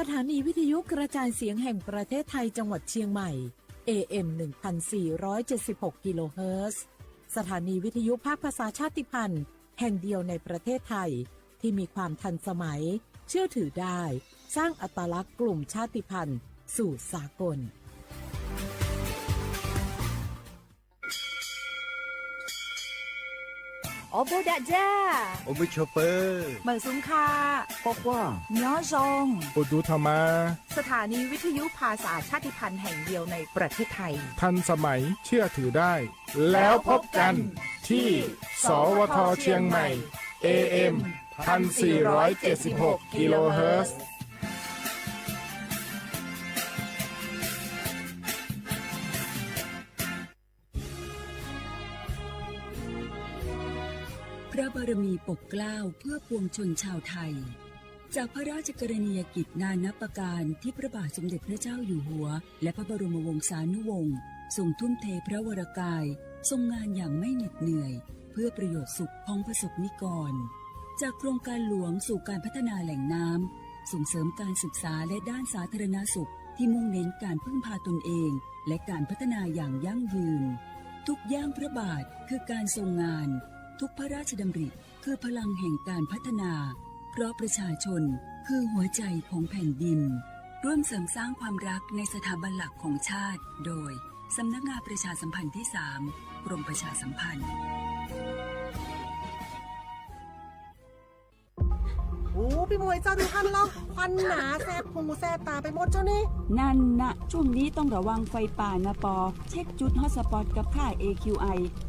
สถานีวิทยุกระจายเสียงแห่งประเทศไทยจังหวัดเชียงใหม่ เอ เอ็ม หนึ่งพันสี่ร้อยเจ็ดสิบหก กิโลเฮิรตซ์ สถานีวิทยุภาคภาษาชาติพันธุ์แห่งเดียวในประเทศไทย ที่มีความทันสมัย เชื่อถือได้ สร้างอัตลักษณ์กลุ่มชาติพันธุ์สู่สากล Ua npuj dam ja, ua npuj chua pawg, mawm xub kha, nyob zoo, ua ntu tha mas. สถานีวิทยุภาษาชาติพันธุ์แห่งเดียวในประเทศไทย ทันสมัย เชื่อถือได้ แล้วพบกันที่ สวท เชียงใหม่ เอ เอ็ม พันสี่ร้อยเจ็ดสิบหก กิโลเฮิรตซ์ พระบารมีปกเกล้าเพื่อปวงชนชาวไทย จากพระราชกรณียกิจนานับประการที่พระบาทสมเด็จพระเจ้าอยู่หัว และพระบรมวงศานุวงศ์ทรงทุ่มเทพระวรกาย ทรงงานอย่างไม่เหน็ดเหนื่อย เพื่อประโยชน์สุขของประสบนิกร จากโครงการหลวงสู่การพัฒนาแหล่งน้ำ ส่งเสริมการศึกษาและด้านสาธารณสุขที่มุ่งเน้นการพึ่งพาตนเอง และการพัฒนาอย่างยั่งยืน ทุกย่างพระบาทคือการทรงงาน ทุกพระราชดำริคือพลังแห่งการพัฒนา เพราะประชาชนคือหัวใจของแผ่นดิน ร่วมเสริมสร้างความรักในสถาบันหลักของชาติ โดย สำนักงานประชาสัมพันธ์ที่สาม กรมประชาสัมพันธ์ โอ้ พี่มวยเจ้า ดูท่านลอกควันหนาแสบหูแสบตาไปหมดเจ้านี่ นั่นนะ ช่วงนี้ต้องระวังไฟป่านะปอ เช็คจุดฮอตสปอตกับค่า เอ คิว ไอ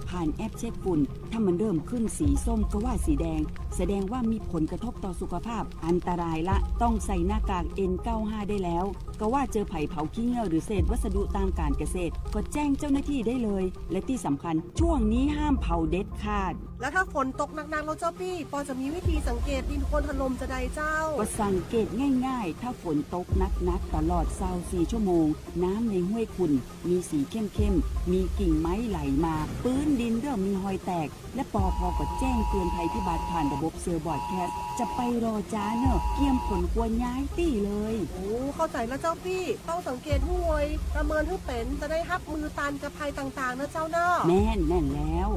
ผ่านแอปเช็คฝุ่น ถ้ามันเริ่มขึ้นสีส้มก็ว่าสีแดง แสดงว่ามีผลกระทบต่อสุขภาพ อันตรายละ ต้องใส่หน้ากาก เอ็น เก้าห้า ได้แล้ว ก็ว่าเจอไผ่เผาขี้เง่าหรือเศษวัสดุตามการเกษตร ก็แจ้งเจ้าหน้าที่ได้เลย และที่สำคัญ ช่วงนี้ห้ามเผาเด็ดขาด แล้วถ้าฝนตกหนักๆ แล้วเจ้าปี้ ปอจะมีวิธีสังเกตดินโคลนถล่มจะใดเจ้า ก็สังเกตง่ายๆ ถ้าฝนตกหนักๆ ตลอดซาวสี่ชั่วโมง น้ำในห้วยขุ่น มีสีเข้มๆ มีกิ่งไม้ไหลมา พื้นดินเริ่มมีฮอยแตก และปอพอก็แจ้งเตือนภัยพิบัติผ่านระบบเซลล์บรอดแคสต์ จะไปรอจ้าเนอะ เกียมขนครัวย้ายตี้เลย โอ้ เข้าใจแล้วเจ้าปี้ ต้องสังเกตห้วย ประเมินให้เป็น จะได้ฮับมือต้านกับภัยต่างๆ นะเจ้าเนาะ แม่นแน่นแล้ว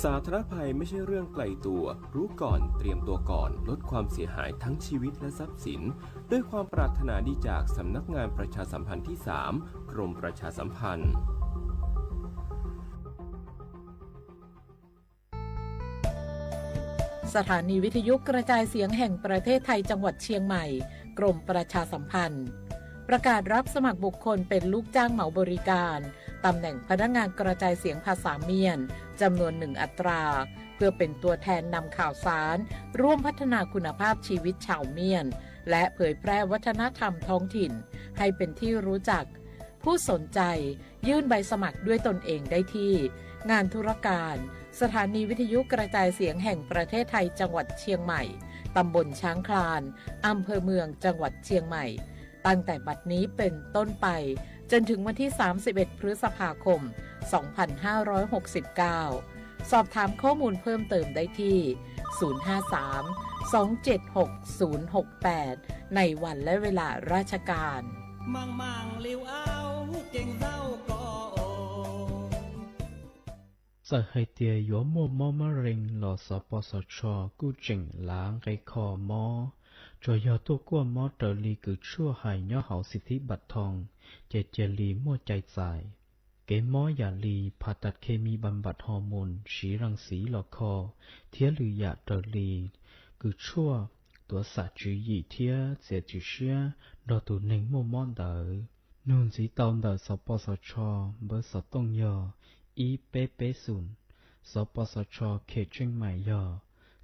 สาธารณภัยไม่ใช่เรื่องไกลตัว รู้ก่อน เตรียมตัวก่อน ลดความเสียหายทั้งชีวิตและทรัพย์สิน ด้วยความปรารถนาดีจากสำนักงานประชาสัมพันธ์ที่สาม กรมประชาสัมพันธ์ สถานีวิทยุกระจายเสียงแห่งประเทศไทยจังหวัดเชียงใหม่ กรมประชาสัมพันธ์ ประกาศรับสมัครบุคคลเป็นลูกจ้างเหมาบริการ ตำแหน่งพนักงานกระจายเสียงภาษาเมียน จำนวนหนึ่งอัตรา เพื่อเป็นตัวแทนนำข่าวสาร ร่วมพัฒนาคุณภาพชีวิตชาวเมียน และเผยแพร่วัฒนธรรมท้องถิ่น ให้เป็นที่รู้จัก ผู้สนใจยื่นใบสมัครด้วยตนเองได้ที่ งานธุรการ สถานีวิทยุกระจายเสียงแห่งประเทศไทยจังหวัดเชียงใหม่ ตำบลช้างคลาน อำเภอเมืองจังหวัดเชียงใหม่ ตั้งแต่บัดนี้เป็นต้นไป จนถึงวันที่ สามสิบเอ็ด พฤษภาคม สองพันห้าร้อยหกสิบเก้า สอบถามข้อมูลเพิ่มเติมได้ที่ ศูนย์ห้าสาม สองเจ็ดหก ศูนย์หกแปด ในวันและเวลาราชการ Txawm hais tias yuav muaj mob mab rees los xov pos xov tsho kuj tseem lav nqe kho mob, tsuas yog tuaj kuaj mob raws li kws tshuaj hais nyob hauv xib thib npam thoo, ces cia li muaj cai txais. Kev mob yam li phas tas khe mi npam npam hos moos siv ras xiv los kho, thiab lwm yam raws li kws tshuaj tuav xam tswv yim thiab txiav txim siab nrog tus neeg muaj mob ntawd. Nug ntxiv tau ntawm xov pos xov tsho, npawb xov tooj yog ib peb peb xoom, xov pos xov tsho khem tseej maim yog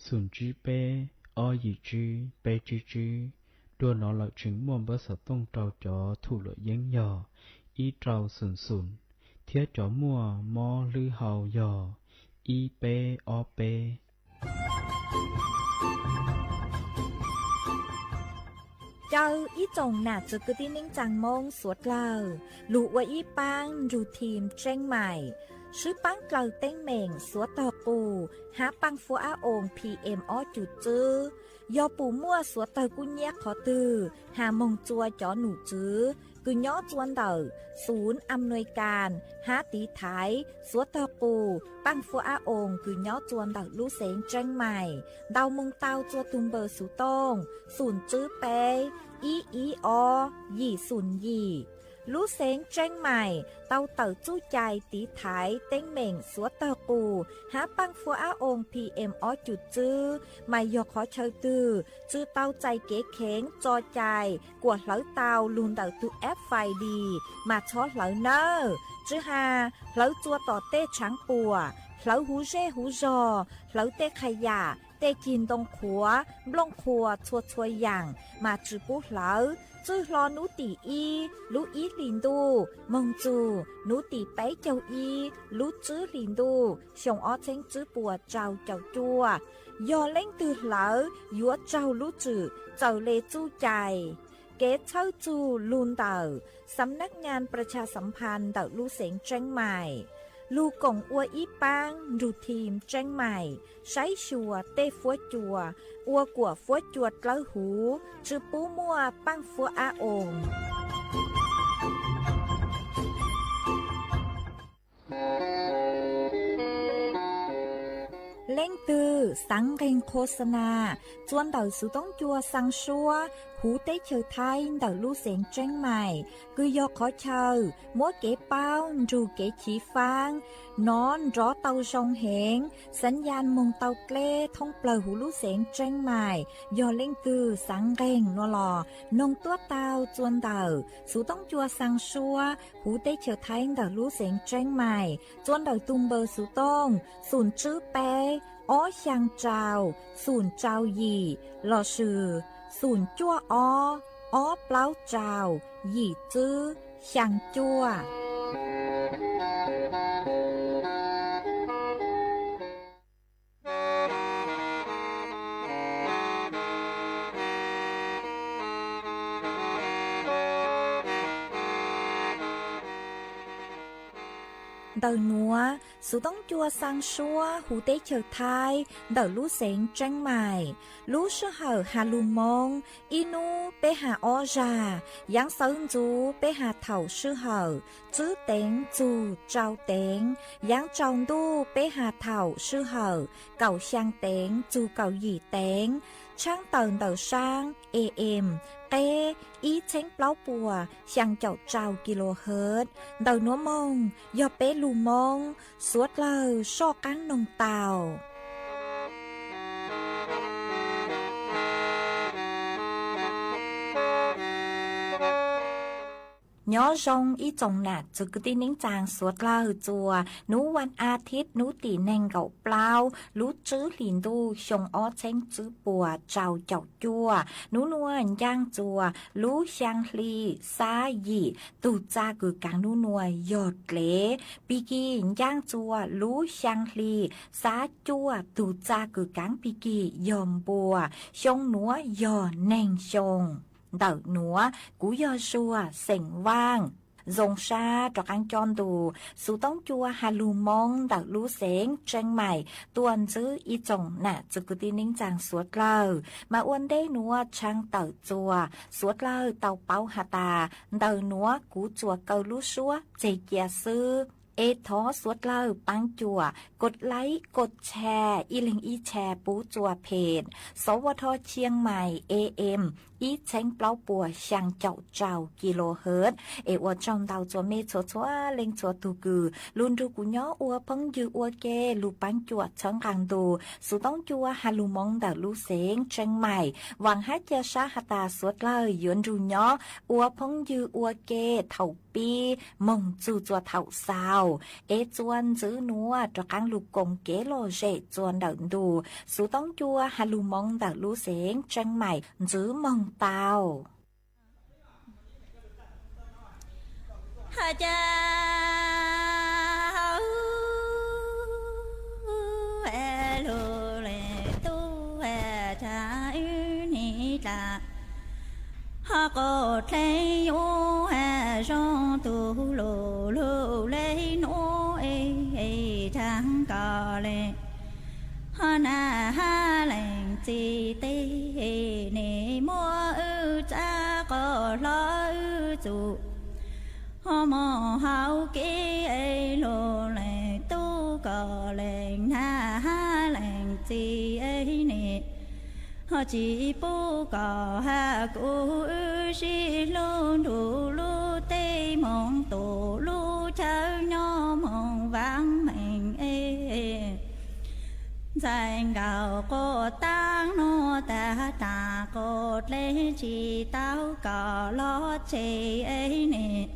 xoom tsib peb ob yim tsib peb tsib tsib. Dua no lawm tseem muaj npawb xov tooj rau cov thum luam yeeb yog ib rau xoom xoom, thiab cov muaj mob hlwb hau yog ib peb ob peb. Caw ib tsoom nam txwv kwv tij neej tsaa Moob suav dlawg lug ua ib paab nrug thim tseeb maim, Swb paab dlaws teeb meem suav tawg qus hab paaj fuab ab oos P M ob cum txwb. Yog pum muaj suav tawg kub nyiab qhov twg has moog txua cov num tswv kws nyob txua ntawm xum am nuis kas hab tiv thaiv suav tawg qus paaj fuab ab oos kws nyob txua ntawm lub xeev Tseeb Maim ntau moog tau txua tug npawb xuv tooj xum tswb peb ib ib ob yim xum yim. Lub xeev Tseeb Maim tau tawm txuj cai tiv thaiv teeb meem suav tawg qus hab paaj fuab ab oos P M ob cum txwb, mas yog qhov chaw twg tsi tau txais kev kheev txo cai kuas hlawv tau lug ntawm tug F I D mas txhob hlawv nawb. Tsi has hlawv txua tom tej tshaav puam, hlawv huv zej huv zog, hlawv tej qha yam, tej cig ntoo qhuav, nplooj qhuav txhua txhua yaam mas tsi pub hlawv. Txwj hlo nub tim ib lub ib hlis ntuj moog txug nub tim peb caug ib lub tswb hlis ntuj xyoo ob txheeb tswb puas rau caum cuaj. Yog leej twg hlawv yuav raug lub tswm txawm le txuj cai. Kev txhawb txug lug ntawm Xam Nab Nyas Pras Tshas Xam Phas ntawm lub xeev Tseeb Maim, lug koom ua ib paab nrug thim Tseeb Maim saib xyuas tej fuab cua, ua kuam fuab cua dlawb huv, tsi pub muaj paaj fuab ab oos. Leej twg xaav nqeeg khos xa nas txua ntawm xuv toob cua xaa suab huv teb chaws Thaib ntawm lub xeev Tseeb Maim, kws yog qhov chaw muab kev paub nrug kev chiv faab nov nrov tau zoo heev, xav yas moog tau dleb thoob plawg huv lub xeev Tseeb Maim. Yog leej twg xaav nqeeg nua los noog tuab tau txua ntawm xuv toob cua xaa suab huv teb chaws Thaib ntawm lub xeev Tseeb Maim txua ntawm tug npawb xuv tooj xum tswb peb ob xyaa rau xum rau yim lossis xum cuaj ob ob plaub rau yim tswb xyaa cuaj. Ntawm nuav, xuv toob cua xaa suab huv teb chaws Thaib ntawm lub xeev Tseeb Maim. Lub sij hawm has lug Moob, ib nub peb has ob zag, yaav sawv ntxuv peb has thaum sij hawm tswb teev txug rau teev, yaav tsaus ntuj peb has thaum sij hawm kaum xyaa teev txug kaum yim teev, tshaab tawm ntawm saab A M qeb ib txheeb plaub puas xyaa caum rau kilohertz. Ntawm nuav moog yog peb lug Moob, suav dlawg soj qaab noog tau. Nyob zoo ib tsoom nam txwv kwv tij neej tsaa suav dlawg txua, nub vas a thib nub tim neeg nkaum plaub lub tswb hlis ntuj xyoo ob txheeb tswb puas rau caum cuaj. Nub nuav ncaaj txua lub xyaa hli xab yim, tug txaj kws kaav nub nuav yog dlev. Pig kig ncaaj txua lub xyaa hli xab cuaj, tug txaj kws kaav pig kig yog npua. Xyoo nuav yog neeg xyoo. Ntawm nuav kuv yog Zuag xeem Vaaj. Zoo sab rov qaab coj ntu xuv toob cua has lug Moob ntawm lub xeev Tseeb Maim tuaj ntsib ib tsoom nam txwv kwv tij neej tsaa suav dlawg. Mas ua ntej nuav tshaaj tawm txua, suav dlawg tau paub has tas ntawm nuav kuv txuas kaw lub suab tseg cia xwb. Es thov suav dlawg paab cuam kod laib kod tshare, ib leeg ib tshare pub txua phem, sov ua dho Chiang Mai A M ib txheeb plaub puas xyaa caum rau kilohertz. Es ua tsaug ntau txua mej txhua txhua leej txhua tug kws lug nrug kuv nyob ua phooj ywg ua ke, lug paab cuam txhawb nqaa ntu xuv toob cua has lug Moob ntawm lub xeev Tseeb Maim. Vaam hab ca sab has tas suav dlawg yuav nrug nyob ua phooj ywg ua ke thaum pib moog txug txua thaum xaus, es txua ntswv nuav rov qaab lug koom kev lom zem txua ntawm ntu xuv toob cua has lug Moob ntawm lub xeev Tseeb Maim ntswv moog tau. caag ko le. Ho nag hab leej txiv teg, nim muab wb tsab quas hlob wb txum, ho moog hauv kev es lug leej tub ko leej nag hab leej txiv es nim, ho tsis pub kom hab kuv wb sib hlub nrug lub teb moog tum lub chaw nyob moog vaaj meej es. Ntxhais nkaus quas taab nuav tag taag quas dleeg tsis tau kom los tseg es nim,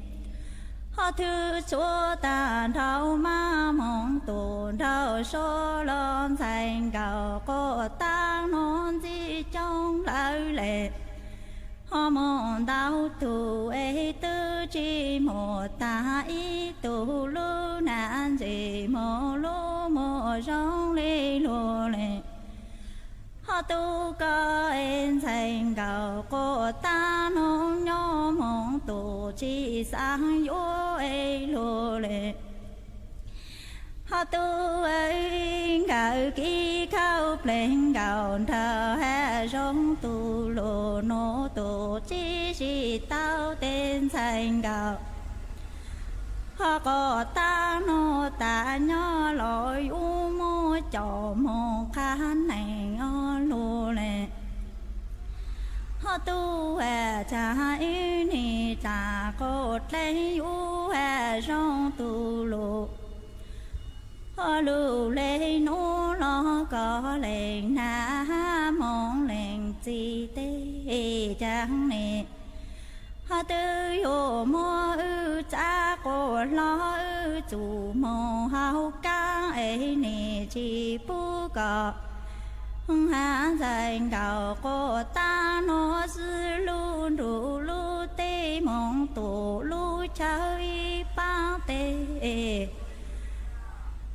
ho thwb tshuav taag nrho maj moog tum nrau suav los ntxhais nkaus quas taab nuav ntxib coob lawm le. Ho moog ntau tug es twb tsis muaj taag ib tug, lub nam ntxim moog lub muag zoo le lug le. Ho tub ko es ntxhais nkaus quas taab nuav nyob moog tum tsis xaav yuav es lug le. Ho tub nkawd kev khauj pleev nkaus nraug hab zoo tu lug nuav tus tsis sib tau tes ntxhais nkaus. Ho quas taab nuav tas nyob los yus muab coj moog qha neeg ob lug le. Ho tub has tsav ib nim tas quas dleeg yus has zoo tu lug. Ho lug le nuav los koj leej nag hab moog leej txiv teg caag ne. Ho twb yuav muab wb tsab quas hlob wb txum moog hauv kaab es nim tsis pub kom hab ntxhais nkaus quas taab nuav xwb lug nrug lub teb moog tum lub chaw ib paab teg.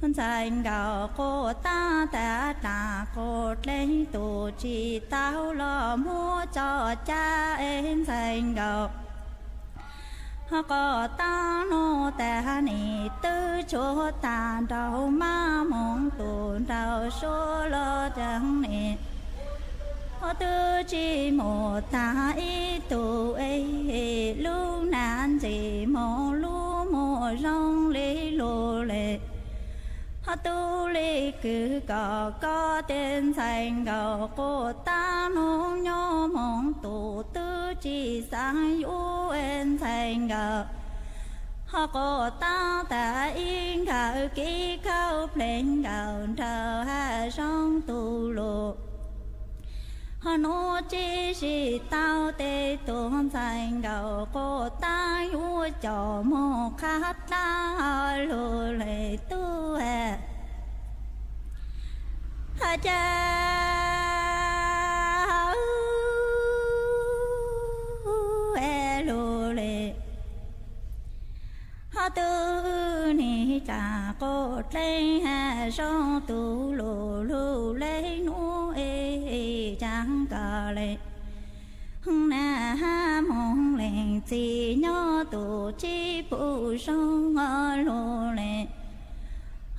Ntxhais nkaus quas taab tag taag quas dleeg tus tsis tau los muab tso ca es ntxhais nkaus quas taab nuav tag nim twb tshuav taag nrau maj moog tum nrau suav los caag nim, ho twb tsis muaj taag ib tug es lub nam ntxim moog lub muag zoo le lug le. Ho tub le kws kom koj tes ntxhais nkaus quas taab nuav nyob moog tus twb tsis xaav yuav es ntxhais nkaus. Ho quas taab tas ib nkawd kev khauj pleev nkaus nraug hab zoo tu lug. Ho nuav tsis sib tau tes tug ntxhais nkaus quas taab yuav coj moog qha dlaab lug le tub has has ca has lug le. Ho tub nim tas quas dleeg has zoo tu lug lug le nuav es caag ko le. Nag hab moog leej txiv nyob tus tsis pum zoo lug le.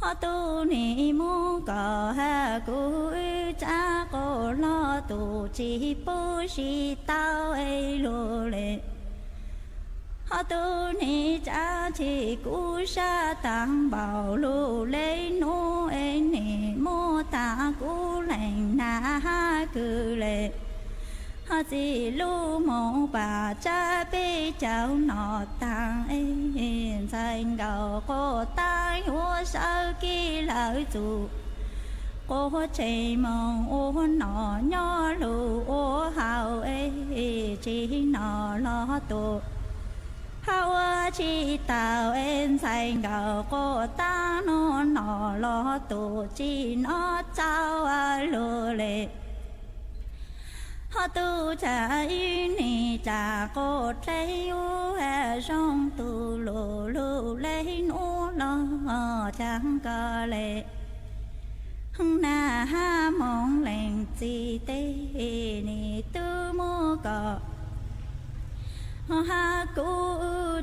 Ho tub nim muab koj hab kuv wb tsab quas hlob tus tsis pub sib tau es lug le. Ho tub nim tsab tsis kuv sab taag npaum lug le nuav es nim muab taag kuv leej nag hab kws le. Ho txij lug moog pam tsab peb caug nom taag es ntxhais nkaus quas taab yuav sawv kev lawm txug quas tsev moog ua nom nyob lug ua hauj es tsis nom los tus hab ua tsis tau es ntxhais nkaus quas taab nuav nom los tus tsis nom txaus lug le. Ho tub tas ib nim tas quas dleeg yus has zoo tu lug lug le nuav los caag ko le. Nag hab moog leej txiv teg nim twb muab koj hab kuv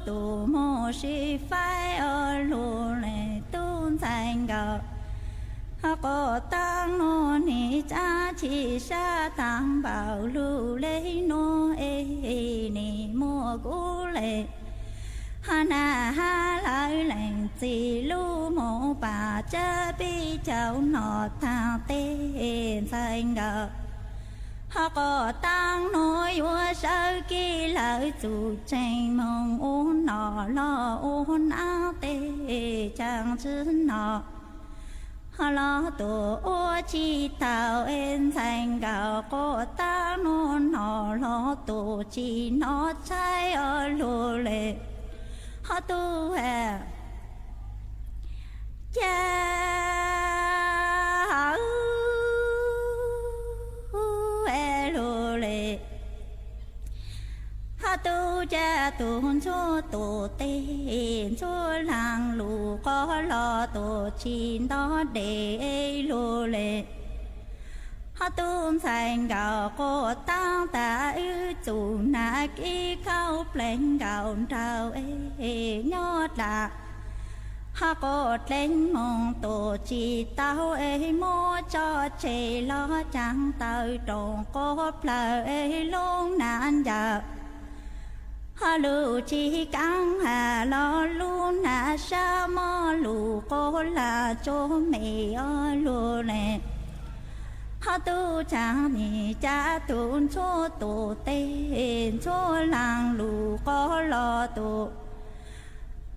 tus muag sib faib os lug le tub ntxhais nkawd. Ho quas taab nuav nim tsab tsi sab taag npaum lug le nuav es nim muaj kuv le. Ho nam hab lawv lees txim lub moov paam tsab pib caum nom taag teg ntxhais nkawd. Ho quas taab nuav yuav sawv kiv lawv txug tseem moog ua nom los ua naab teg caag tsi nom. Ho los tuaj ua tsi tau es ntxhais nkawd quas taab nuav nom los tuaj tsi nom tshaib os lug le. Ho tub has cas lug le. Ho tub cas tug ntxhuav tuaj teg ntxhuav laag lug quas los tuaj tsi nto deg lug le. Ho tub ntxhais nkawd quas taab tas wb txug nam kib khauv pleeg nkaus nraug es nyob dlaag. Ho quas dleeg moog tuaj tsi tau es muab tso tseg los caag tawm roos quas plawg es lub nam ncaws. Ho lug tsi kaab has los lub nam sab mob lug quas laag tsuag me os lug le. Ho tub caag nim cas tug ntxhuav tuaj teg ntxhuav laag lug quas los tuaj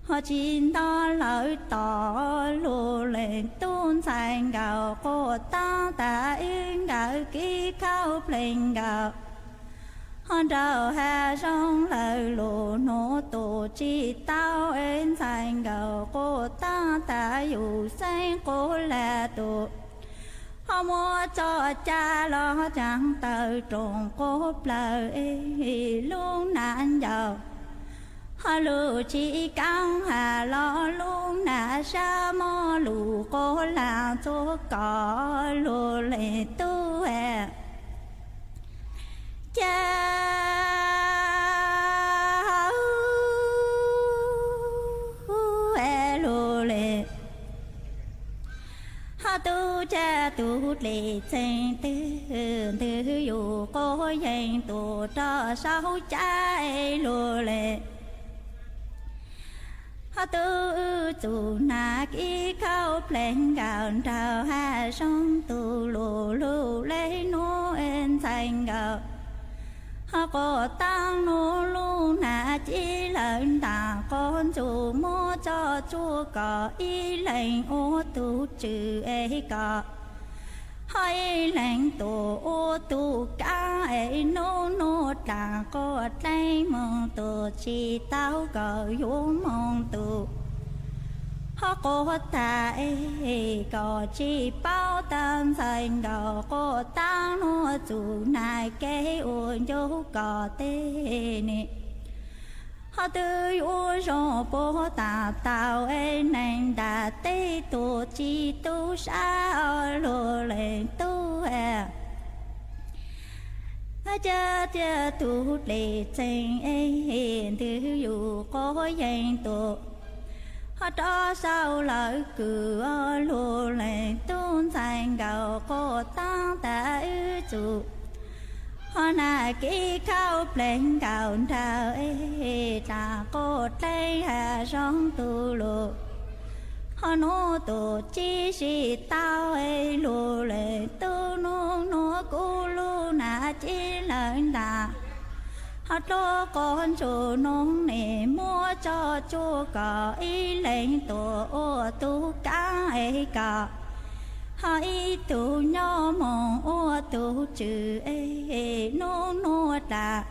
ho tsi nto lawv tom lug le. Tub ntxhais nkawd quas taab tas wb nkawd kib khauv pleeg nkaus ho nraug has zoo lawv lug nuav tuaj tsi tau es ntxhais nkawd quas taab tas yug xeeb quas laag tuaj ho muab tso ca los caag tawm roos quas plawg es lub nam ncaws. Ho lug tsi kaab has los lub nam sab mob lug quas laag txuag kom lug le tub has cas lug le. Ho tub ca tug dlej txeeg twg ntwg yug quas yeeg tuaj rau saum caj lug le. Ho tub txug nam kib khauv pleeg nkaus nraug has zoo tug lug lug le nuav ntxhais nkawd. Ho quas taab nuav lub nam ci lawv ntaag quas ntxug muab tso tsuag kom ib leeg ua tug tswv es kom ho ib leeg tuaj ua tug kaab es nub nuav dlaag quas dleeg moog tuaj tsi tau kom yuav moog tug ho quas tag es kom tsi paub tas ntxhais nkawd quas taab nuav txug nam kib ua ncuj kom teg ne. Ho twb yuav zoo puab taag tau es neeg ntaag teb tuaj tsi tub sab os lug le tub has. Ca tias tug dlej txeeg es ntwg yug quas yeeg tuaj ho rov saum lawv kws os lug le. Tub ntxhais nkawd quas taab tas wb txug ho nam kib khauv pleeg nkaus nraug es dlaag quas dleeg has zoo tug lug ho nuav tuaj tsi si tau es lug le. Tub nub nuav kuv lub nam ci lawv ntaag ho dluab quas ntsuag noog ne muab tso tsuag kom ib leeg tuaj ua tug kaab es kom ho ib tug nyob moog ua tug tswv es nub nuav dlaag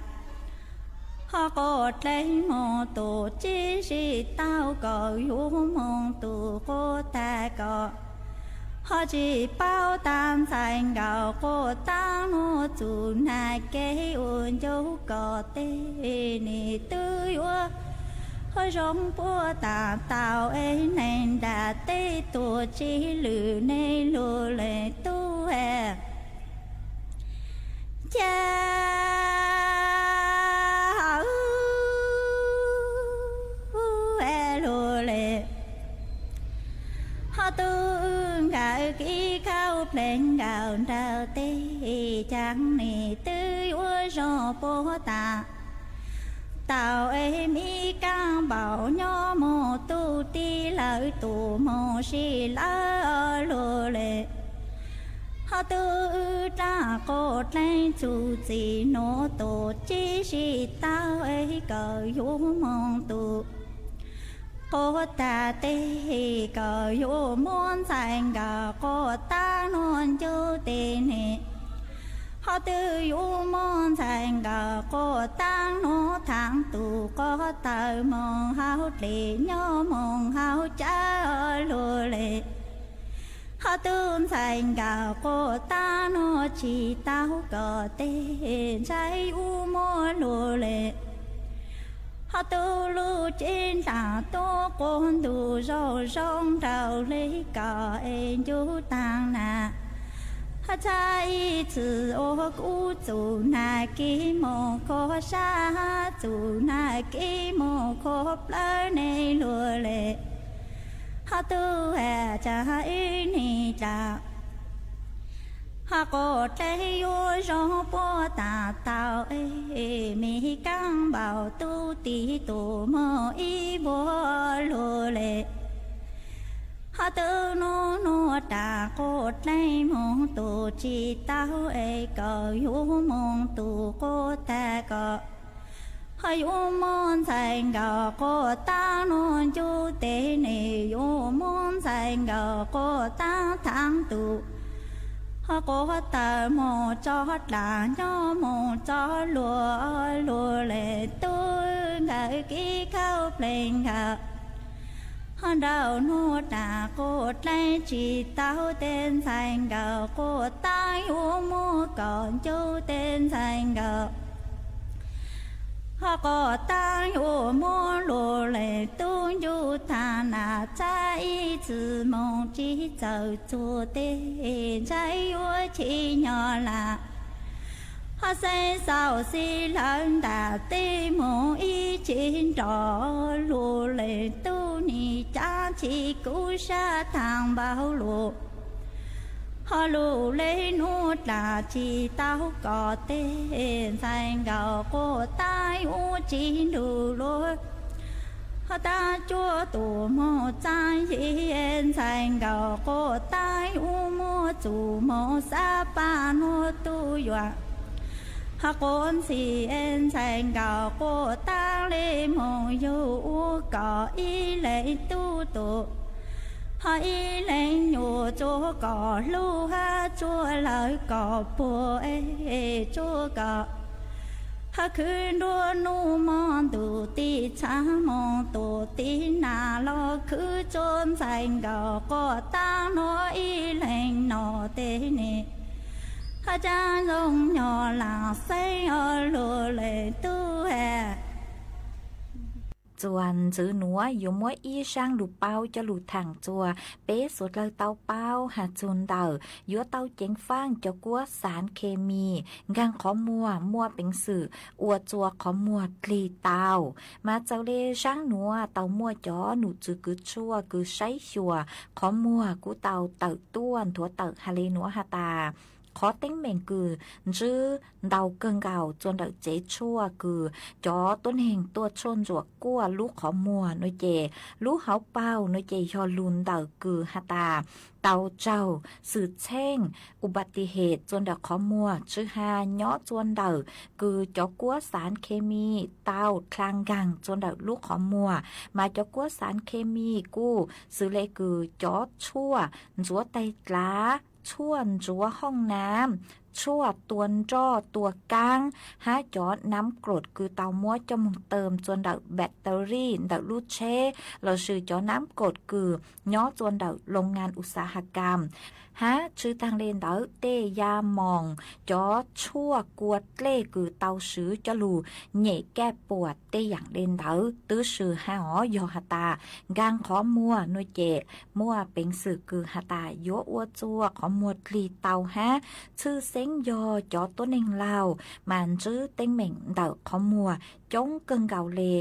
ho quas dleeg moog tuaj tsi si tau kom yuav moog tug quas tag kom ho tsi paub tas ntxhais nkawd quas taab nuav txug nam kib ua ncuj kom teg ne. Twb yuav ho zoo puab taag tau es neeg ntaag teb tuaj tsi lwm ne lug le tub has. Ca lug le. Tub nkawd kib khauj plees nkawd nraws teg, cas nim twb yuav zoo puag tas tau es mi kaaj npaum nyob mus tub tij lawv tus moog sib lawv luag le. Ho tub raj quaj dleeg txuj txim nuav tus tsis sib tau es kawm yuav moog tus quas tag teg, kawm yuav muab ntxhais nkawd quas taab nuav ncuj teg ne. Ho twb yuav muab ntxhais nkawd quas taab nuav thaam tus quas tawm moog hauv dlej nyob moog hauv cawv luag le. Ho tub ntxhais nkawd quas taab nuav tsis tau kom teg ntshai yuav muab luag le. Ho tub lub cev dlaag tuab quas ntug zoo zoo nraug le kom es ncu taag na. Ho txhaj ib txwm ua kub txug nag kib moog khuam sab, txug nag kib moog khuam plawg neeg luag le. Ho tub has tsaam ib nig dlaag, ho quas dleeg yuav zoo puag tas tau es mi kaaj npaum tub tij tus moog ib npuaj luag le. Ho tub nub nuav dlaag quas dleeg moog tus tsis tau es kawm yuav moog tus quas tag kom ho yuav muab ntxhais nkawd quas taab nuav ncu teg ne, yuav muab ntxhais nkawd quas taab thaam tus ho quas tawm moog tso dlaag nyob moog tso luag luag le. Tub nkawd kib khauj plees nkawd ho nrau nuav dlaag quas dleeg tsis tau teg ntxhais nkawd quas taab yuav muab kom ncu teg ntxhais nkawd ho quas taab yuav muab luag le. Tub ncu taag na txhaj ib txwm moog tsis txawm txuag teg ntshai yuav chim nyo lam. Ho xeeb xaus xib lawv ntaag teb moog ib tsi nrov luag le. Tub nim caab tsis kub sab taag npaum luag, ho lug le nuav dlaag tsis tau kom teg ntxhais nkawd quas taab yuav tsis nrug luag. Ho taab cuab tus moog txaab yig ntxhais nkawd quas taab yuav muab txug moog xab paj nuav tub yuam. Ho quas ntxhais nkawd quas taab le moog yug ua kom ib leeg tub tus, ho ib leeg nyuam tsuav kom hlub hab tsuav lawv kom puag es tsuav kom ho khwv nruab nub mog ntuj tij txhav moog tuam tij nag los khwv tsuav ntxhais nkawd quas taab nuav ib leeg no teg ne. Ho caab zoo nyo lam xeeb luag le tub has. Txuas ntxiv nuav yuav muab ib zaab lug paub coj lug thaam txug peb suav dlawg tau paub has txug ntawm yuav tau ceev faaj cov kuab xaav khes mis nkaag qhov muag muaj peev xwm ua txua qhov muag dlig tau. Mas txawm le zaab nuav tau muaj cov num txwv kws tshuaj kws saib xyuas qhov muag kuj tau tawm tuaj nthuav tawm has le nuav has tas, qhov teeb meem kws ntsib ntau kawg nkaus txuas ntawm tsev tshuaj kws cov tuab neeg tuaj tshuaj ntsuam kuaj lub qhov muag nuav ces lub hauv paug nuav ces yog lug ntawm kws has tas tau raug xwm txheej u pa ti hes txuas ntawm qhov muag tsw ha nyob txuas ntawm kws cov kuab xaav khes mis tau dlha nkaag txuas ntawm lub qhov muag. Mas cov kuab xaav khes mis kuj xws le kws cov tshuaj ntxuav tais dlav, tshuaj ntxuav hooj nam, tshuaj tua nroj tua kaab, hab cov nam kros kws tau muab coj moog tawm txuas ntawm battery ntawm lub tsheb lossis cov nam kros kws nyob txuas ntawm loo ngan u xav has kam, hab tshwj taag le ntawd tej ya moos, cov tshuaj kua dlej kws tau swv coj lug nyem kaj puam tej yaam le ntawd twb swm hab os. Yog has tas nkaag qhov muag nuav ces muaj peev xwm kws has tas yuav ua txua qhov muag dlig tau hab tshwj yeej yog cov tuab neeg laug mas ntswb teeb meem ntawm qhov muag coob kawg nkaus li,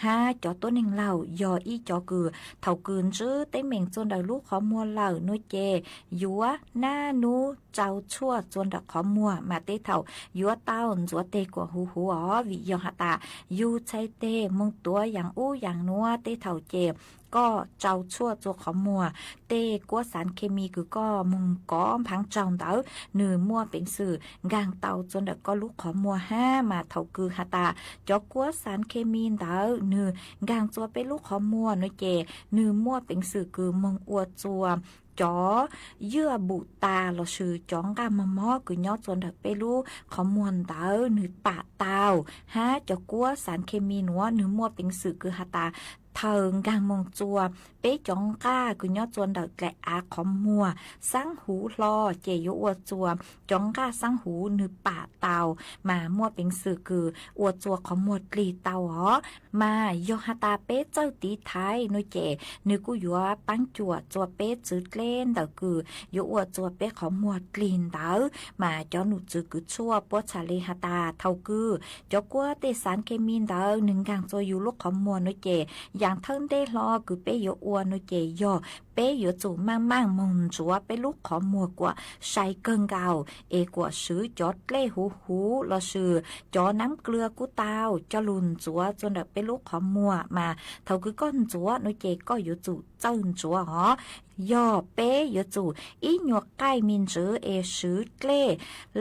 hab cov tuab neeg laug yog ib cov kws thaum kws ntswb teeb meem txuas ntawm lub qhov muag lawm no ces yuav nab nub tsau tshuaj txuas ntawm qhov muag mas tej thaum yuav tau ntxuav teg kuam huv huv os, vim yog has tas yug txhais teg moog tuav yaam ub yaam nuav tej thaum ces koj tsau tshuaj txuas qhov muag, tej kuab xaav khes mis kws koj moog kov nphav tsaug ntawd nwg muaj peev xwm nkaag tau txuas ntawm koj lub qhov muag hab mas thaum kws has tas cov kuab xaav khes mis ntawd nwg nkaag txuas peb lub qhov muag no ces nwg muaj peev xwm kws moog ua txuas cov ywj bum tas lossis cov nqaj mog mob kws nyob txuas ntawm peb lub qhov muag ntawd nwg pam tau, hab cov kuab xaav khes mis nuav nwg muaj peev xwm kws has tas thaws nkaag moog txuas peb cov nqaj kws nyob txuas ntawm dlaim av qhov muag xaab huv hlo ces yuav ua txuas cov nqaj xaab huv nwg pam tau mas muaj peev xwm kws ua txuas qhov muag dlig tau os. Mas yog has tas peb txawj tiv thaiv no ces nwg kuj yuav paab cuam txuas peb txwv dleb ntawm kws yuav ua txuas peb qhov muag dlig ntawd mas cov num tswv kws tshuaj puab txhaj le has tas thaum kws cov kuab tej xaav khes mis ntawd nwg nkaag txuas yug lub qhov muag no ces yaam thawj ntej hlo kws peb yuav ua no ces yog peb yuav tsum maaj maaj moog ntxuav peb lub qhov muag kuam sai kawg nkaus es kuam swv cov dlej huv huv lossis cov nab dlwg kuj tau coj lug ntxuav txuas ntawm peb lub qhov muag mas thaum kws koj ntxuav no ces koj yuav tsum txawj ntxuav os. Yog peb yuav tsum ib nyuas qaij me ntsis es swv dlej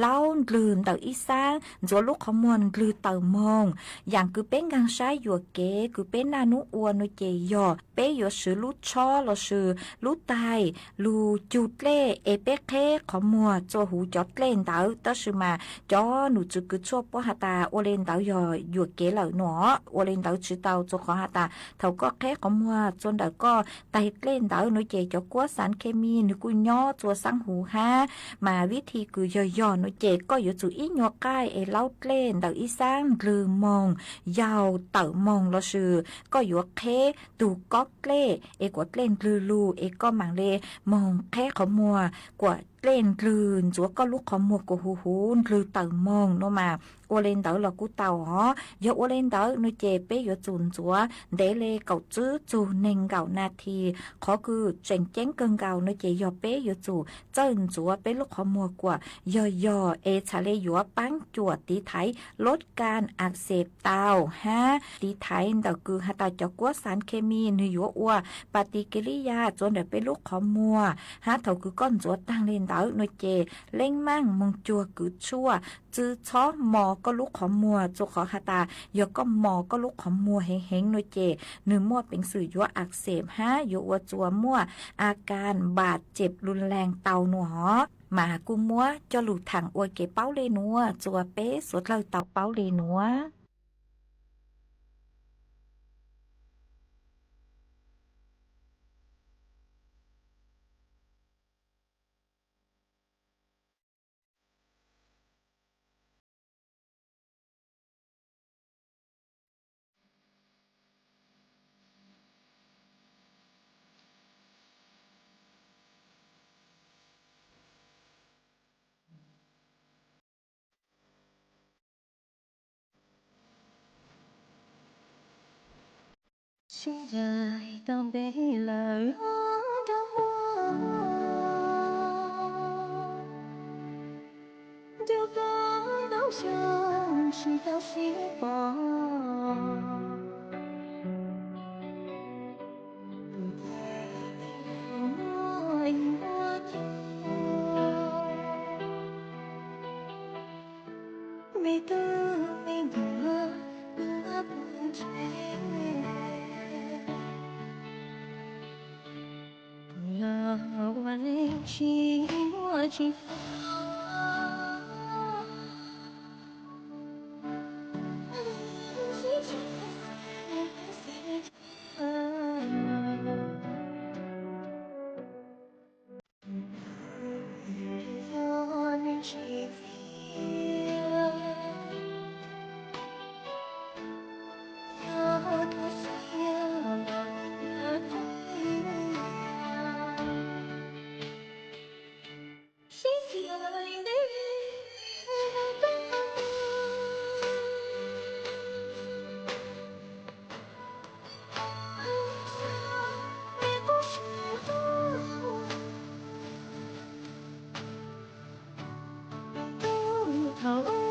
laub ndlwg ntawm ib xaab ntxuav lub qhov muag ndlwg tawm moog. Yaam kws peb nkaag sab yuam kev kws peb naj nub ua no ces yog peb yuav swv lub tshob lossis lub taig lug cug dlej es peb qheb qhov muag txuas huv cov dlej ntawd. Tab sis mas cov num tswv kws tshuaj puab has tas ua le ntawd yog yuam kev lawm no, ua le ntawd tsi tau txuas qhov has tas thaum koj qheb qhov muag txuas ntawm koj taig dlej ntawd no ces cov kuab xaav khes mis nwg kuj nyob txuas xaab huv hab mas vib thi kws yog yog no ces koj yuav tsum ib nyuas qaij es laub dlej ntawm ib xaab ndlwg moog yaug tawm moog lossis koj yuav qheb tug kob dlej es kuam dlej ndlwg lug es koj maam le moog qheb qhov muag kuam dlej ndlwg ntxuav koj lub qhov muag kuam huv huv ndlwg tawm moog no mas ua le ntawd los kuj tau os. Yog ua le ntawd no ces peb yuav tsum ntxuav ntev le kaum tsib txug neeg nkaum nas this. Qhov kws tseem ceeb kawg nkaus no ces yog peb yuav tsum txawj ntxuav peb lub qhov muag kuam yog yog es txhaj le yuav paab cuam tiv thaiv lub kas as xes tau hab tiv thaiv ntawm kws has tas cov kuab xaav khes mis nwg yuav ua pas tis ke li ya txuas ntawm peb lub qhov muag hab thaum kws koj ntxuav taag le ntawd no ces leej maaj moog cuag kws tshuaj tsi txhob mos koj lub qhov muag txuas qhov has tas yog koj mos koj lub qhov muag heev heev no ces nwg muaj peev xwm yuav as xes hab yuav ua txuas muaj a kas npam cem lug leeg tau nuav os. Mas kuj muab coj lug thaam ua kev paub le nuav txuas peb suav dlawg tau paub le nuav. Sib ncaim tau ntev lawm rau muaj, nrog koj tau xyoo tsis tau sib pom. Me tub me nyuam, ua neej tsis muaj tsis tau. Caw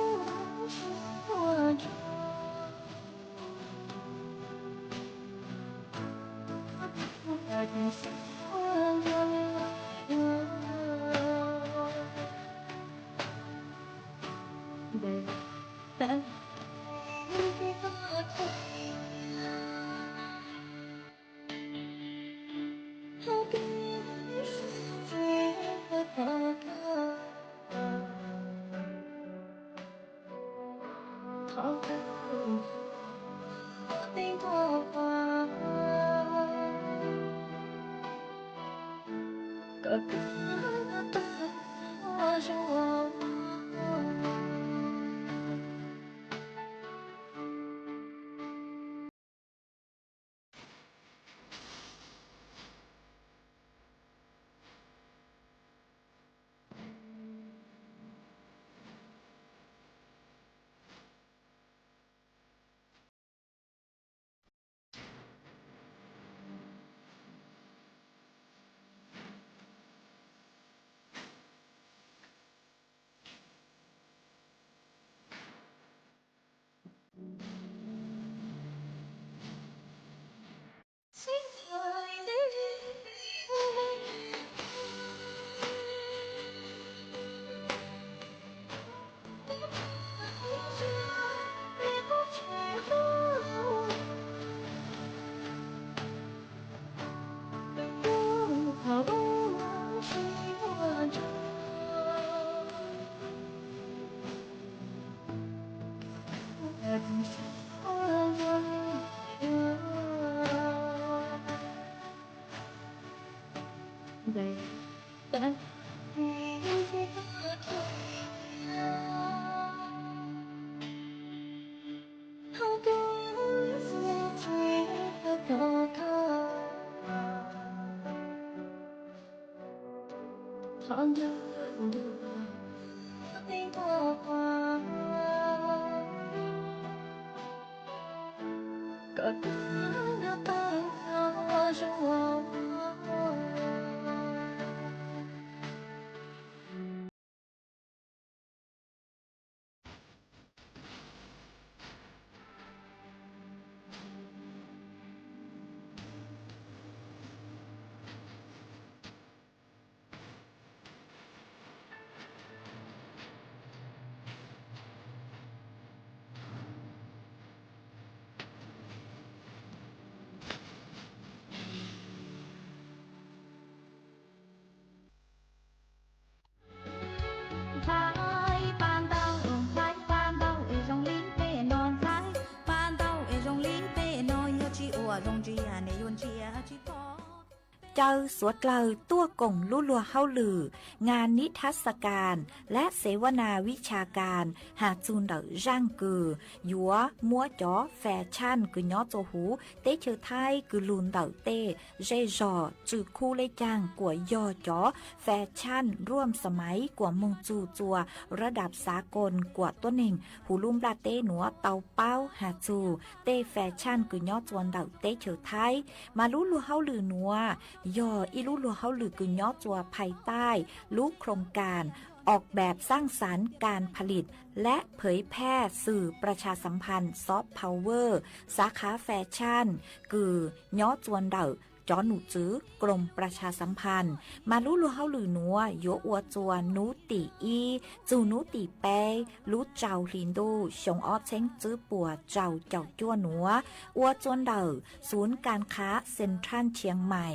suav dlawg tuaj koom lub luag hauj lwm งานนิทรรศการ และเสวนาวิชาการ has txug ntawm zaaj kws yuav muab cov fais tshaj kws nyob txua huv teb chaws Thaib kws lug ntawm tej zej zog tsw khub lej caag kuas yog cov fais tshaj ruam xa maiv kuas moog txug txua rab dam xav koos kuas tuab neeg huv lub nplaj teb nuav tau paub has txug tej fais tshaj kws nyob txua ntawm teb chaws Thaib. Mas lub luag hauj lwm nuav yog ib lub luag hauj lwm kws nyob txua phais taij lub โครงการออกแบบสร้างสรรค์การผลิตและเผยแพร่สื่อประชาสัมพันธ์ soft power สาขาแฟชั่น kws nyob txua ntawm cov num tswv กรมประชาสัมพันธ์ mas lub luag hauj lwm nuav yuav ua txua nub tim ib txug nub tim peb lub rau hli ntuj xyoo ob txheeb tswb puas rau caum cuaj nuav, ua txua ntawm ศูนย์การค้าเซ็นทรัลเชียงใหม่.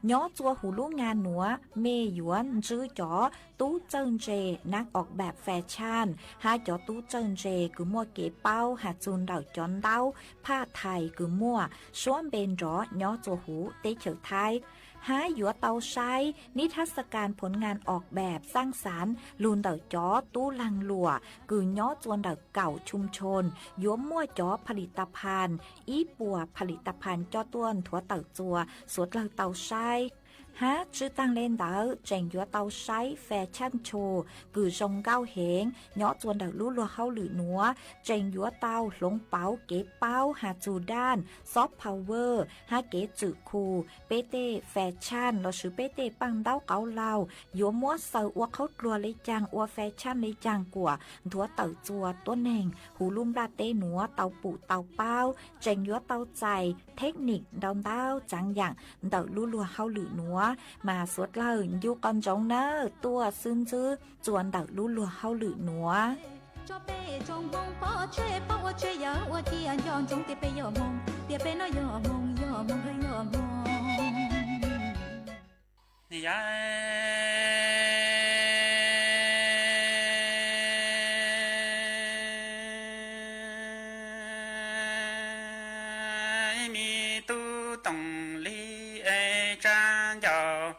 Nyob txua huv lub งาน nuav mej yuav ntsib cov tub txawj ntse นักออกแบบแฟชั่น hab cov tub txawj ntse kws muaj kev paub has txug ntawm cov ntaub phaj thais kws muaj suab npe nrov nyob txua huv teb chaws Thaib, hab yuav tau saib นิทรรศการผลงานออกแบบสร้างสรรค์ lug ntawm cov tub laag luam kws nyob txua ntawm kaum ชุมชน yuav muaj cov ผลิตภัณฑ์ ib puas ผลิตภัณฑ์ coj tuaj nthuav tawm txua suav dlawg tau saib. Hab tswj taag le ntawd tseem yuav tau saib fashion show kws zoo nkauj heev nyob txua ntawm lub luag hauj lwm nuav, tseem yuav tau hloov pauv kev paub has txug daj, soft power hab kev txwm khu. Peb tej fashion lossis peb tej paaj ntaub qauv laug yuav muab xaws ua qhaub dluag le caag, ua fashion le caag kuas nthuav tawm txua tuab neeg huv lub nplaj teb nuav tau pum tau paub. Tseem yuav tau txais technique ntau ntau txaav yaam ntawm lub luag hauj lwm nuav, mas suav dlawg ncu qhov ntsoov nawb, tuaj xwb ntxwb txua ntawm lub luag hauj lwm nuav. Ib me tub Toom Lis es tsa ncauj,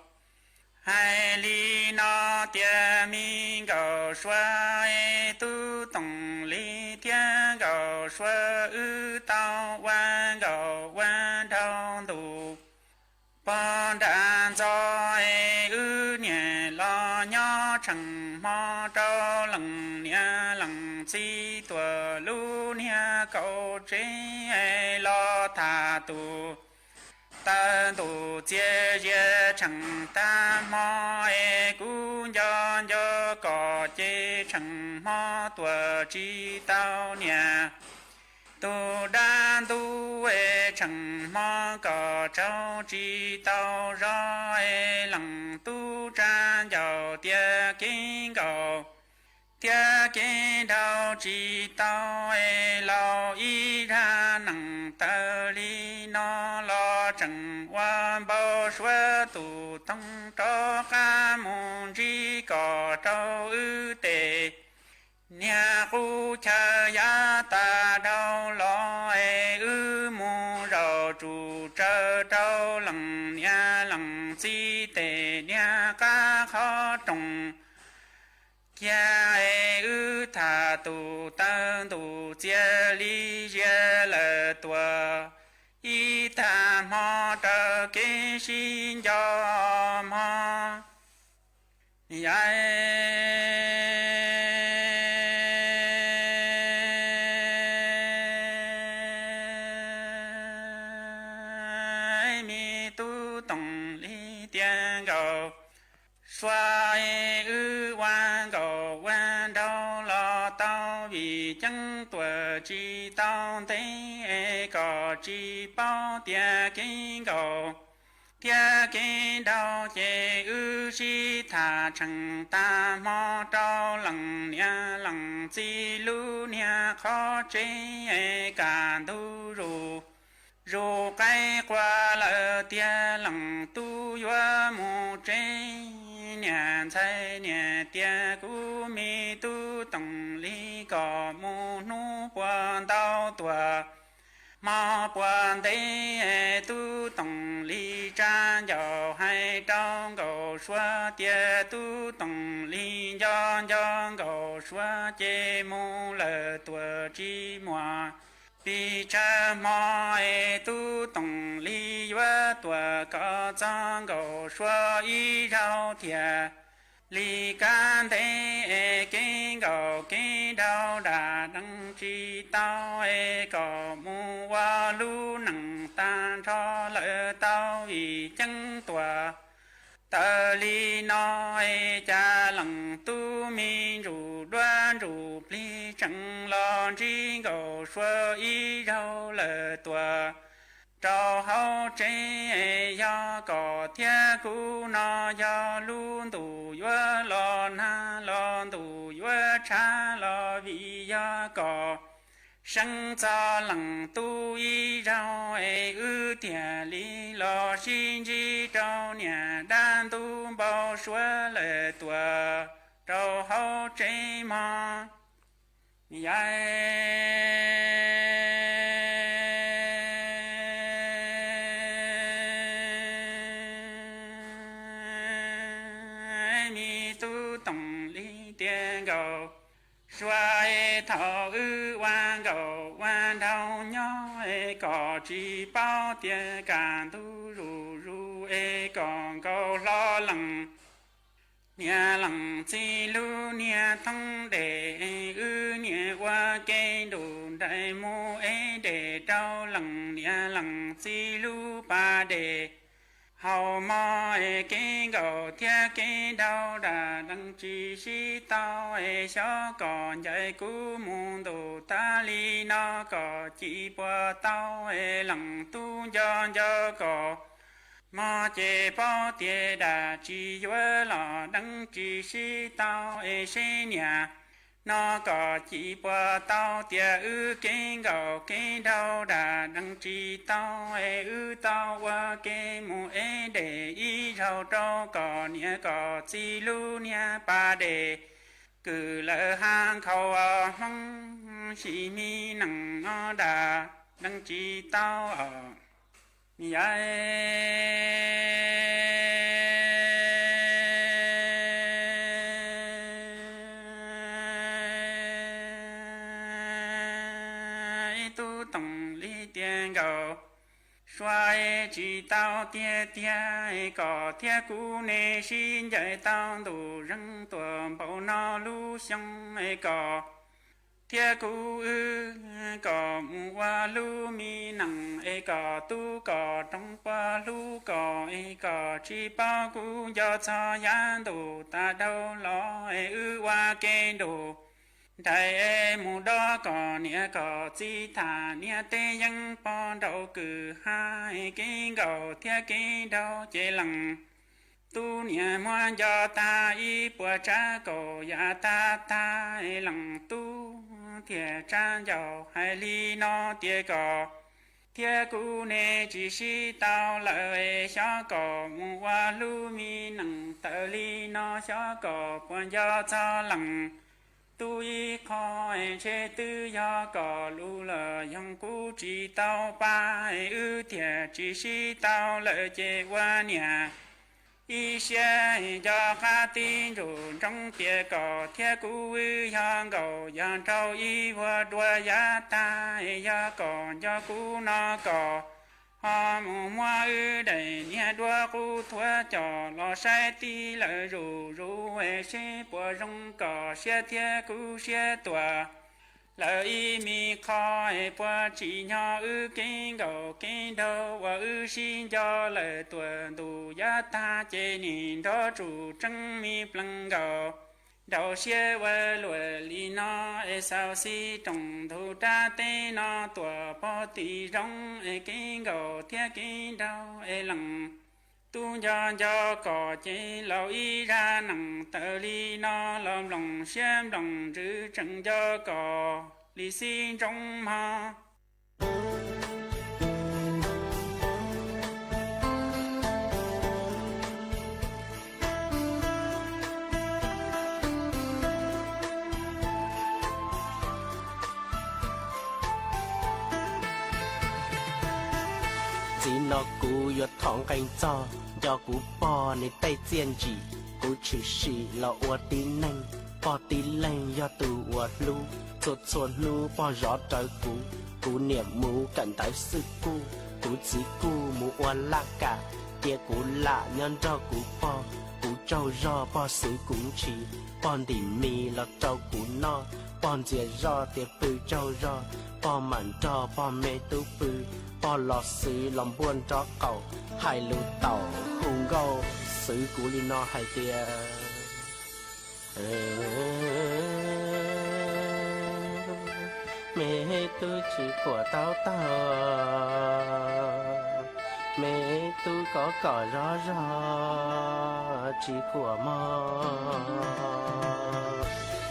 hais li no tias me nkauj Suav es tub Toom Lis thiab nkauj Suav wb tau ua nkauj ua nraug ntuj pog nram ntxo es wb niam los nyob tsheej hmo rau leej niam leej txiv tuaj lub niag kaum tsev es los tham tus taw ntuj txias zias tsheej tag hmo es kuv nco nco koj ces tsheej hmo tuaj tsis tau niam. Tus dab ntub es tsheej hmo koj tsaug tsis tau zog es leej tub tsa ncauj tias kev nkaum thiab kev nraug tsis tau es laus ib zag neeg tawm li no los tseem ua npau suav tus toog rov qab mus ntsib koj rau wb tej niag qub chaw yav tas dhau los es wb mus zaum tsum tsawv rau leej niam leej txiv tej niag qab qhov rooj kiag es wb tham tus taw ntuj txias li zias lawm tuaj ib tag hmo raws kev sib nco hmo. Yam me tub Toom Lis tias nkauj Suav es wb ua nkauj ua nraug los tau vim ceeb tuaj tsis tau ntev es koj tsis paub tias kev nkaum thiab kev nraug ces wb sib tham tsheej tag hmo rau leej niam leej txiv lub niag qhov tsev es kaj ntug zuj zus qaib qua lawm tiag leej tub yuav mus tsev. Niam ntxhais niam tias kuv me tub Toom Lis koj mus hnub puas ntau tuaj hmo puas ntev. Tub Toom Lis tsa ncauj hais rau nkauj Suav tias tub Toom Lis nco nco nkauj Suav ces mus lawm tuaj tsis muaj pes tsawg hmo es tub Toom Lis yuav tuaj kov txog nkauj Suav ib zaug thiaj li kaj nteg es kev nkaum kev nraug dam deev tsis tau es koj mus ua lub neej tag nrho lawm tau vim ceeb tuaj tawm li no es cas leej tub me ntsuj duab ntsuj plig tseem los ntsib nkauj Suav ib zaug lawm tuaj rau hauv tsev. Yog koj thiab kuv no yog lub ntuj yuav los nag los ntuj yuav tshav los vim yog koj seev txog leej tub ib zaug es wb thiaj li los sib ntsib rau niam dab ntub npau suav lawm tuaj rau hauv tsev mog. Yam me tub Toom Lis tias nkauj Suav es thaum wb ua nkauj ua nraug nyob es koj tsis paub tias kaj ntug zuj zus es koj nkaum Niam leej txiv lub niag thoob dej, wb niam ua ke nrus nraim mus ev dej rau leej niam leej txiv lub pas dej. Haus mov es kev nkaum thiab kev nraug dam deev tsis sib tau es xyov kom ncaim kuv mus ntuj tas li no kom cim puas tau es leej tub nco nco kom mog ces paub tias dam tsis yuav los deev tsis sib tau es seb niam no kom cim puas tau tias wb kev nkaum kev nraug dam deev tsis tau es wb tau ua ke mus ev dej ib zaug rau kom niam kom txiv lub niag pas dej kwv lawm hab nkhaus hloov sim me neej no dam deev tsis tau os. Yam ib tug toom li tias nkaus sua es tsis tau tiag tiag es kom thiab kuv ne sib ncaim tau ntuj zeeg tuaj npaum no lub xyoo es kom thiab kuv wb kom mus ua lub me neej es kom tub kom roog puas hlub kom es kom tsis paub kuv nco txog yav ntuj tas dhau los es wb ua ke nrus nraim es mus dob kom niam kom txiv tham niam tej yeeb pog nraug kwv hab es kev nkaum thiab kev nraug ces leej tub niam muab nco tag ib puas tsav kaum yam tag tag es leej tub thiaj tsa ncauj hais li no tias kom thiab kuv ne tsis sib tau lawm es xyov kom mus ua lub me neej tawm li no xyov kom puas nco txog leej tub ib qho es ntshe twb yog kom lus lawm yoog kuv tsis tau pab es wb thiaj tsis sib tau lawm ces ua niam ib siab nco qab tib ntsuj ntsoov tias kom thiab kuv wb yog nkaum yog nraug ib vuag dua yav tag es yog kom nco kuv no kom ho mus muab wb daim niag duab qub thuav coj los saib tib lawm zuj zus es seb puas zoo kom siab thiab kuv siab tuaj lawm ib me qho es puas tsim nyog wb kev nkaum kev nraug uas wb sib nco lawm tuaj ntuj yav tag ces nim nrov tsuj tseeb me plees nkaus. Nraus siab ua luaj li no es xaus xib rooj ntug rab teb no tuaj pog tim zoov es kev nkaum thiab kev nraug es leej tub nco nco kom ces laus ib zaj neej tawm li no los nplooj siab nplooj ntsws tseem nco kom li xib ntsoov mog. Txij no kuv yuav thov nqee txog, nco kuv pog nws tej txiaj ntsim, kuv tshwm sim los ua tib neeg, pog tib leeg yog tus uas hlub, txhua txhua hnub pog zov rawv kuv, kuv niam mus kawm ntawv xwb kuj, kuv txiv kuj mus ua laj kam, cia kuv lam nyob nrog kuv pog, kuv tsaug zog pog xwv kuv ntshis, pog ntim mis los rau kuv noj, pog ntxias zoj tias pw tsaug zog, pog mam nrog pog me tub pw, pog los xwv los npuaj nraub qaum, hais lus taum hu nkauj xwv kuv li no hais tias me tub tsis quam taub taug, me tub kov kom zov zog tsis quam mog.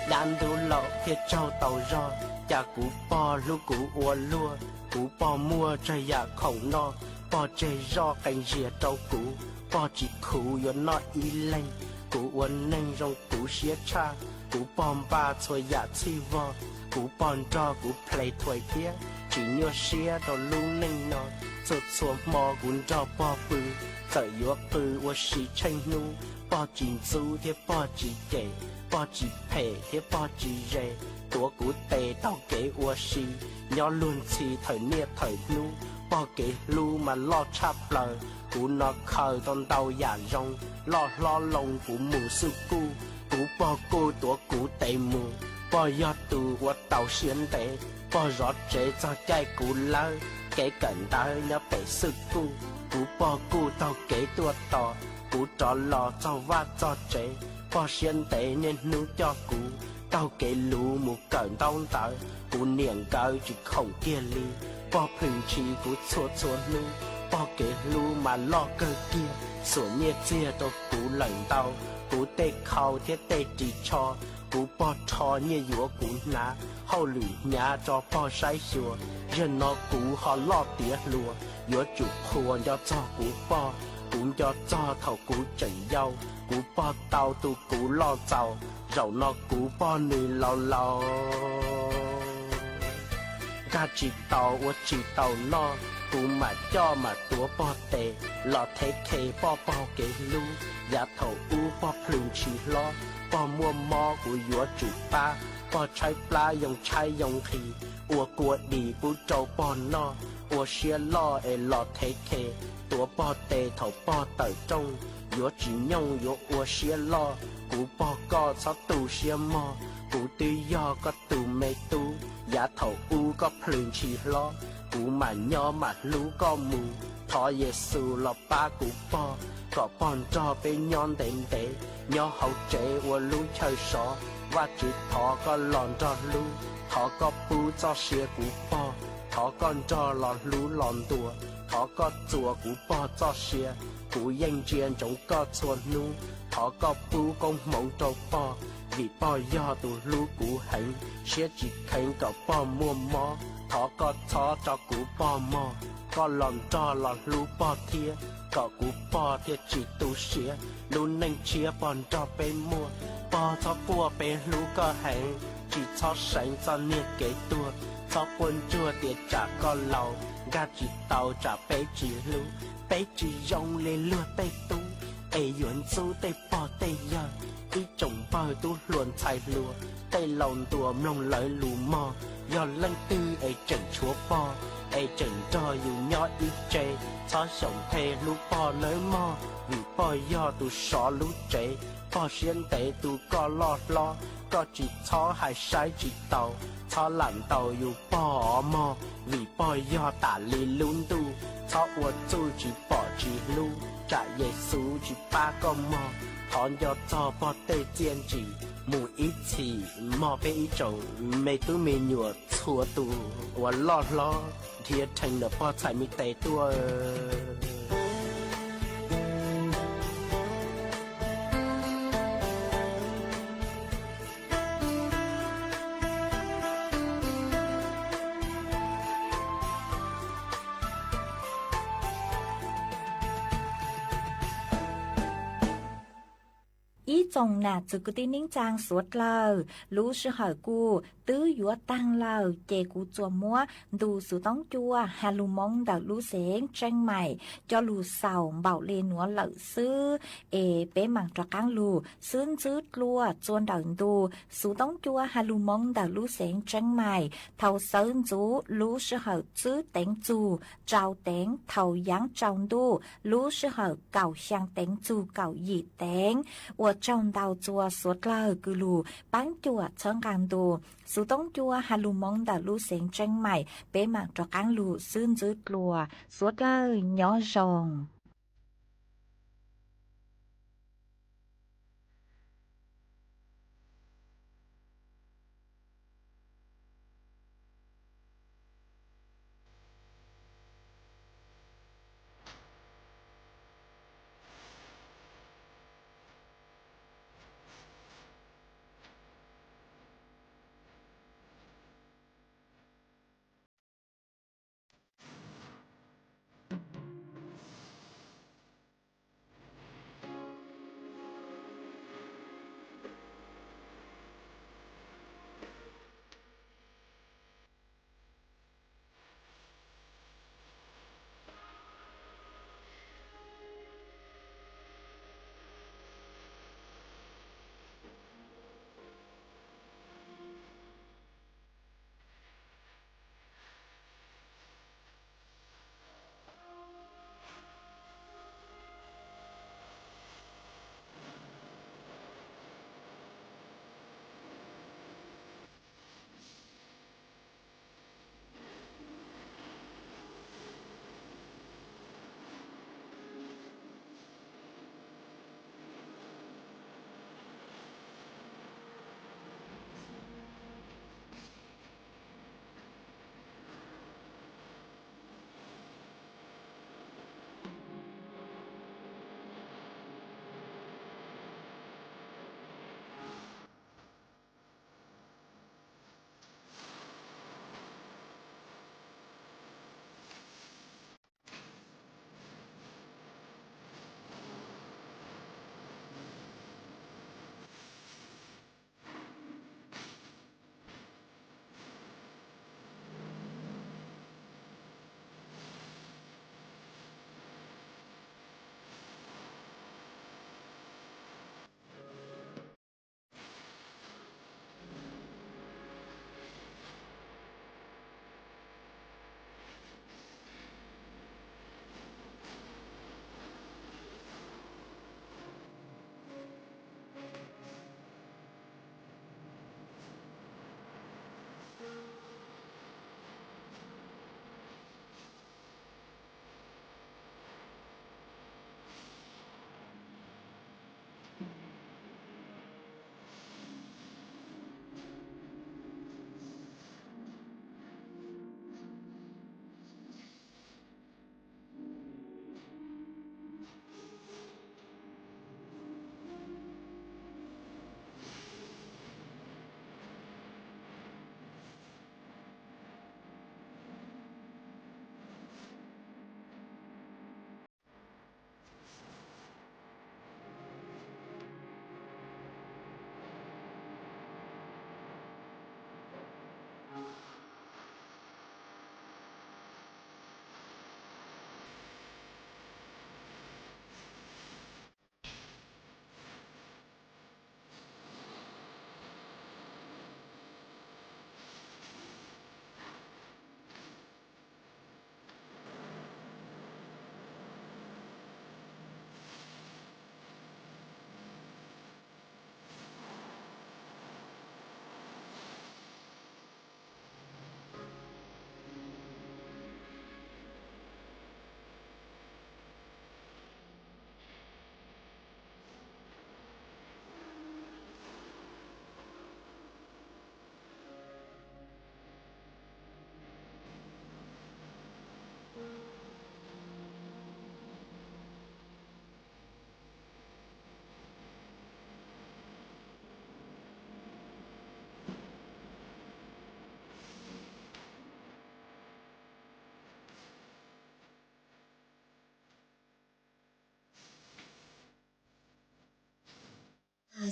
Dab ntub laus thiaj tsaug tau zog, cas kuv pog hlub kuv ua luaj, kuv pog muaj tsawg yam khoom noj, pog tseg zoj qee ziag rau kuv, pog tsis khuv yuav noj ib leeg, kuv ua neeg zoo kuv siab tshaj, kuv pog npaj txhua yam txhij vog, kuv pog nrog kuv play thuais thiab tsis nyuaj siab rau lub neej no, txhua txhua hmo kuv nrog pog pw, txawm yuav qw ua si tsheej hnub, pog tsis ntxub thiab pog tsis cem, pog tsis phem thiab pog tsis ze, tuav kuv tes taug kev ua si, nyob luag ntxhi thawm niaj thawm hnub, Pog kev hlub mas loj tshaj plaws, kuv no khaws tau ntau yam zoo, loj hlob loo kuv mus xwb kuj, kuv pog kuj tuav kuv tes mus. Pog yog tus ua tau siab ntev, pog zov tsev txog caij kuv lawb, kev kawm ntawv nyob pem xwb kuj, kuv pog kuj taug kev tuaj tos, kuv rov los txog vaj txog tsev, pog siab ntev niaj hnub coj kuv, taug kev luv mus kawm ntaub ntawv, kuv niam nkawd tsis khoom kiag li, pog plhws ntshis kuv txhua txhua hnub, pog kev hlub mas loj kawg kiag, xuas nyiaj txiag rau kuv lawm ntau, kuv tej khau thiab tej ris tsho, kuv pog rho nyiaj yuav kuv hnav, hauj lwm hnyav tso pog saib xyuas, zaum no kuv ho loj tiav hluas, yuav tsum qhuas nco txog kuv pog, kuv nco txog thaum kuv tseem yau, kuv pog tau tu kuv loj ntxaus, zaum no kuv pog nws laus laus, nkag tsis tau ua tsis tau noj, kuv mam coj mam tuav pog tes, los thev khe pog pog kev hlub, yav thaum ub pog plhws ntshis hlob, pog muaj mob kuv yuav tsum pab, pog tshaib plab yoo tshaib yoo nqhis, ua kua dis pub rau pog noj, ua siab loj es los thev khe, tuav pog tes thaum pog tawm rooj, yuav tsis nyooj yuav ua siab loj, kuv pog koj txhob tu siab mog, kuv twb yog koj tus me tub, yav thaum ub koj plhws ntshis hlob, kuv mam nyob mam hlub koj mus, thov Yexus los pab kuv pog, kom pog nrog peb nyob ntev ntev, nyob hauv tsev ua lub chaw sov, Vajtswv thov koj los nrog hlub, thov koj pub txoj sia kuv pog, thov koj nrog los hlub los ntuas, thov koj txuas kuv pog txoj sia, kuv yeej ntsia ntsoov koj txhua hnub, thov koj pub koob hmoov rau pog, vim pog yog tus hlub kuv heev, siab tsis kheev kom pog muaj mob, thov koj txhob tso kuv pog mog, koj los nrog los hlub pog thiab, kom kuv pog thiaj tsis tu siab, lub neej tshiab pog nrog peb muaj, pog txhob quaj peb hlub koj heev, tsis txhob seev txoj niag kev tuag, txhob quaj ntsuag tias tsam koj laus, nkag tsis tau tsam peb tsis hlub, peb tsis zoo li luag tej tub, es yuav ntxub tej pog tej yawg, ib tsoom npawg tub hluas ntxhais hluas, tej laus ntuas mloog lawv lus mog, yog leej twg es tseem tshuav pog, es tseem nrog yus nyob ib tse, txhob xyaum nthe hlub pog nawb mog, vim pog yog tus sov lub tsev, pog siab ntev tu koj loj hlob, koj tsis txhob hais saib tsis taus, txhob lam ntaus yus pog os mog, vim pog yog tam li lub ntuj, txhob ua txuj tsis pom tsis hlub, tsam Yexus tsis pab koj mog, thov nco txog pog tej txiaj ntsim, mus ib txhis mog peb ib tsoom me tub me nyuam txhua tus uas loj hlob, dhia rhees ntawm pog txhais me tes tuaj. Ib tsoom nam txiv kwv tij neej tsaa suav dlawg, lub sij hawm kuj twb yuav taag lawm ces kuv tsuas muab ntu xuv toob cua ha lug moov ntawm lub xeev Tseeb Maim coj lug xaus npaum le nuav lawm xwb, es peb maam rov qaab lug xwb ntxwb dlua txua ntawm ntu xuv toob cua ha lug moov ntawm lub xeev Tseeb Maim thaus xawv ntxuv lub sij hawm tsib teev txug rau teev thaus yaav tsaus ntuj lub sij hawm kaum xyaa teev txug kaum yim teev. Ua tsaug ntau txua suav dlawg kws lug paab cuam txhawb nqaa ntu xuv toob cua ha lug moov ntawm lub xeev Tseeb Maim, peb maam rov qaab lug xwb ntxwb dlua, suav dlawg nyob zoo.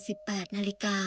สิบแปดนาฬิกา